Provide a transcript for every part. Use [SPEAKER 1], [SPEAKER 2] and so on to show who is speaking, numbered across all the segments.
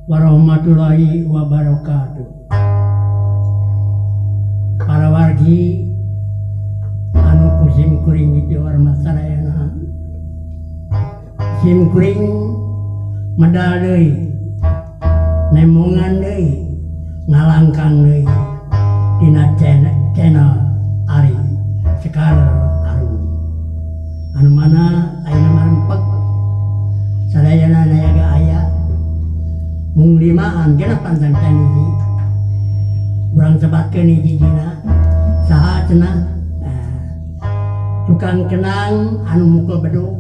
[SPEAKER 1] Warahmatullahi wabarakatuh. Para wargi anu ku sim kuring dihormat sadayana. Sim kuring medal deui, nemongan deui, ngalangkang deui dina channel Ari Sekar Arum. Anu mana ayeuna marempek sadayana nayaga aya mung limaan genep pantang can hiji. Urang sebatkeun hiji-hijina saha cenah? Nah, tukang kenang anu mukul beduk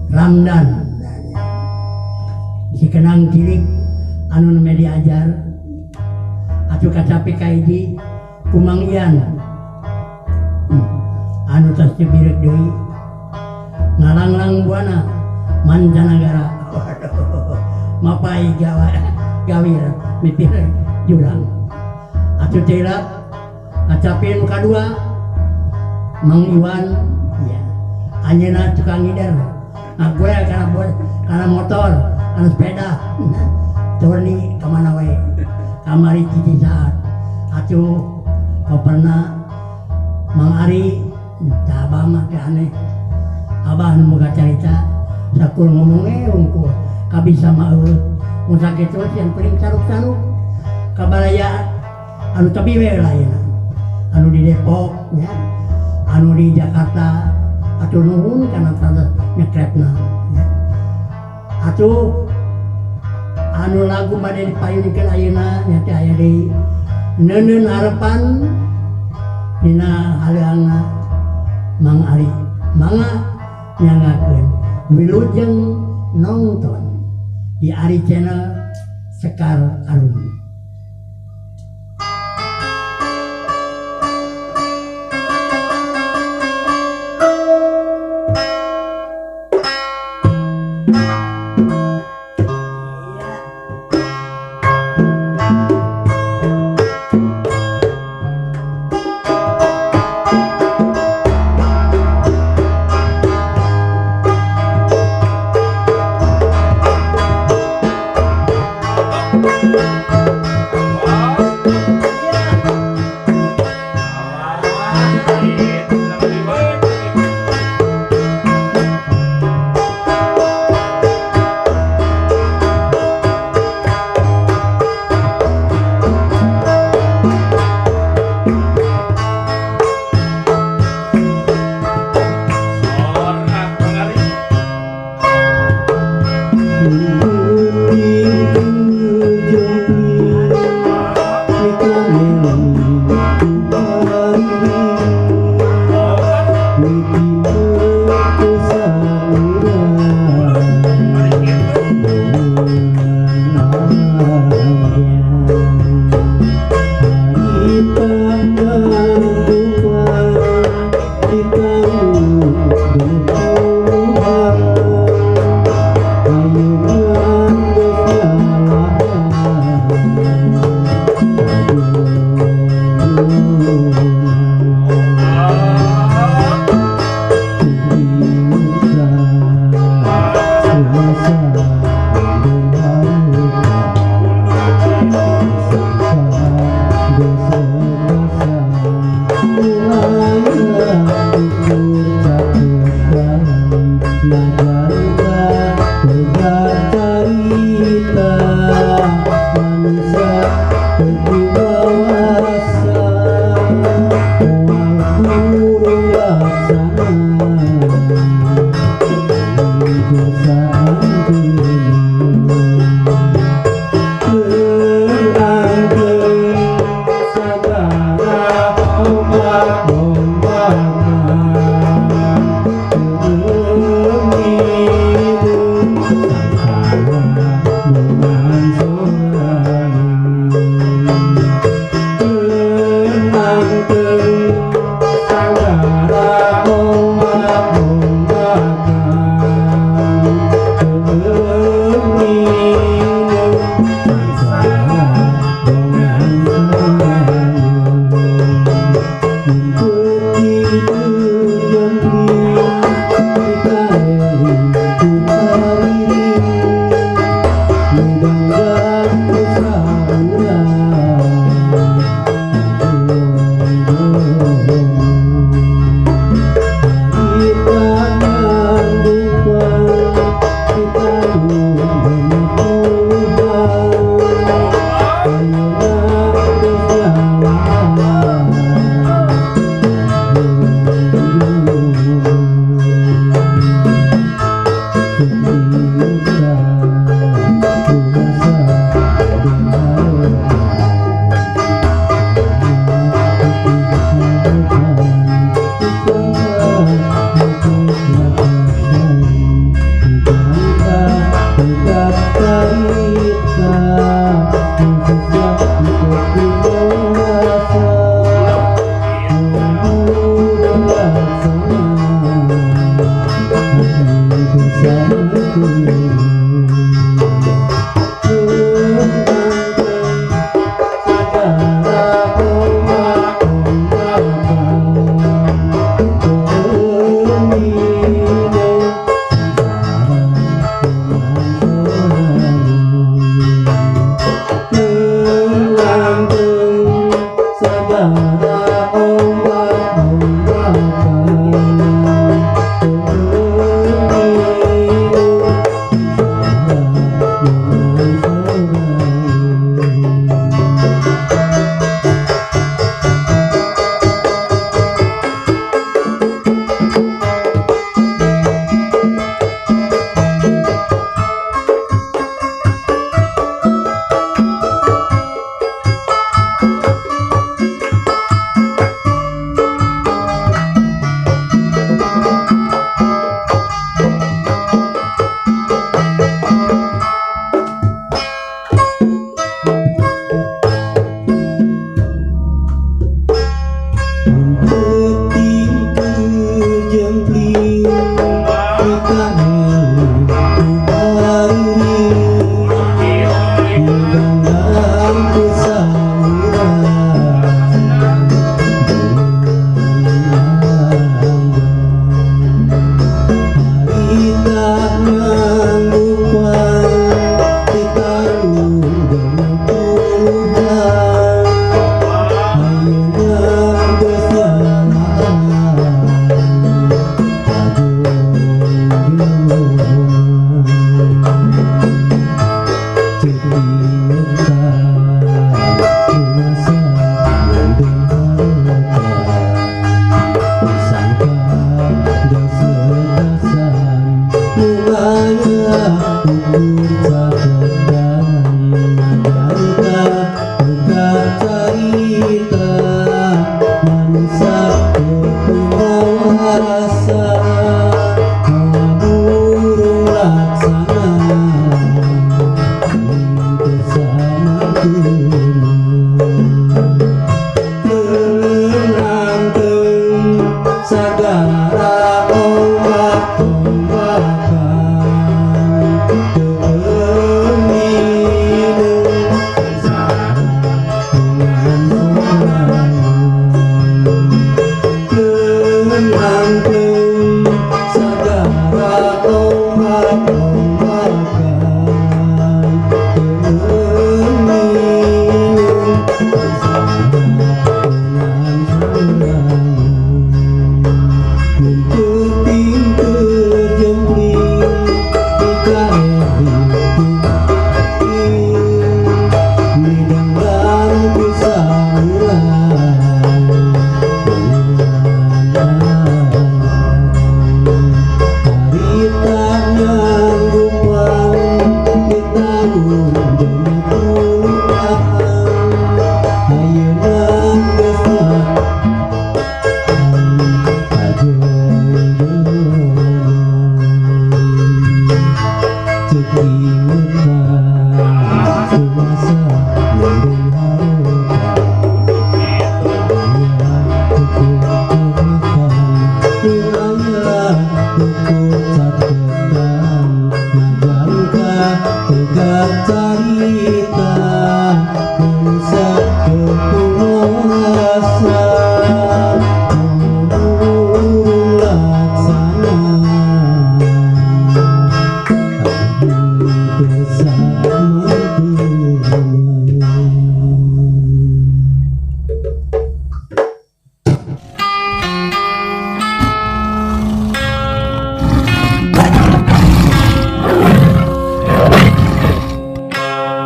[SPEAKER 1] Ramdan. Si kenang cilik anu nembe diajar atuh kacapi ka hiji Kumang Ian. Anu tos cibireuk deui ngalanglang buana mancanagara. Waduh, mapai gawa gawir mipir jurang. Atuh tilap kacapi nu kadua Mang Iwan, ya. Anjeunna tukang ngider. Ngagoel kana kana motor, kana sepeda. Turni ka mana we? Kamari cici saat. Atuh koperna Mang Ari, tah abah mah teh aneh. Abah nu boga carita sakur ngomong we hungkul kabisa mah eueuh. Mun sakitu yang paling caruk-caruk kabaraya anu tebi we lah ayeuna. Anu di Depok nya, anu di Jakarta atuh nuhun kana tanda nyekrepna nya. Atuh anu lagu bade dipayunkeun ayeuna nya teh aya deui Neuneun Harepan dina haleangna Mang Ari. Mangga nyangakeun wilujeng nongton di Ari Channel Sekar Arum.
[SPEAKER 2] Thank